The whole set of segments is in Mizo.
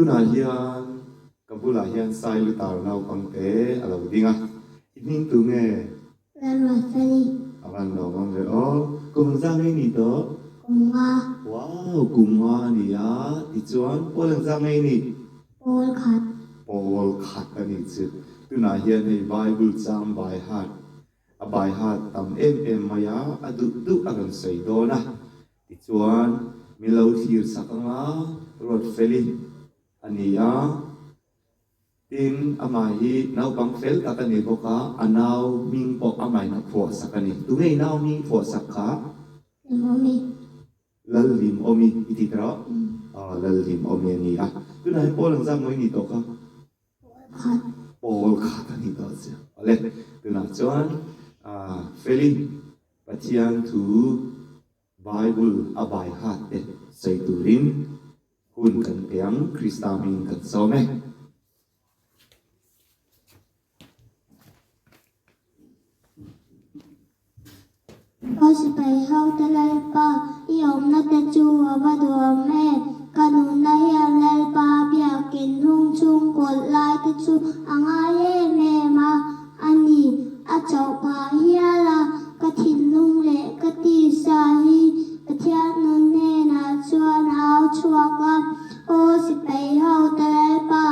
Tunah hian ka bulah hian Sailutar naupangte a lo ding a, i hming tu nge? Lalruatfeli. A van lawm awm ve aw. Kum engzah nge i nih tawh? Kum nga. Wow, kum nga a ni a, tichuan pawl engzah nge i nih? Pawl khat. Pawl khat a nih chu. Tunah hian hei Bible chang by heart, a by heart tam em em mai a, a duh duh a rawn sawi dawn a. Tichuan mi lo thlir sak anga Ruatfeli a ni a. Tin, amah hi naupang fel tak a ni bawk a, a nau hming pawh amahin a phuah sak a ni. Tunge i nau hming phuah sak kha? Limawmi. Lallimawmi i ti tawh? Aw, Lallimawmi a ni a. Tunah hian Paul ang zat maw i nih tawh kha? Pawl khat. Pawl khat a ni tawh chiah. Awle, tunah chuan Feli Pathian thu Bible a bai hat te sawi turin hun kan pe ang, Krista hmingin kan sawm e. Aw sipai ho te Lalpa, i awmna te chu a va duhawm em? Ka nunna hian Lalpa biakin hung chhung kawlh lai te chu a ngai em em a, A ni, a chauh phah hial a, ka thinlung leh ka tisa hi Pathian nun hnenah chuan a au chhuak a, Aw sipai ho te Lalpa,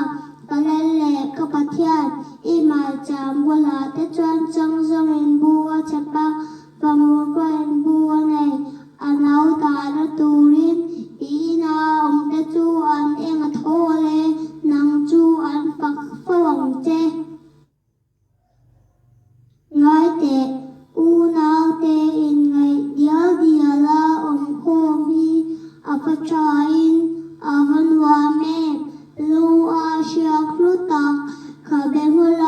ka lal leh ka Pathian, i maicham bulah te chuan chang zawngin bu a chep a, famur pawhin bu a nei, a no dahna turin i ina awm te chu an eng a thawl e, nang chu an fak fo ang che. Ngai teh, unaute inngaih dial dial a awm khawm hi a va thain a va nuam em? Lu a hriak hlu tak, khabe hmul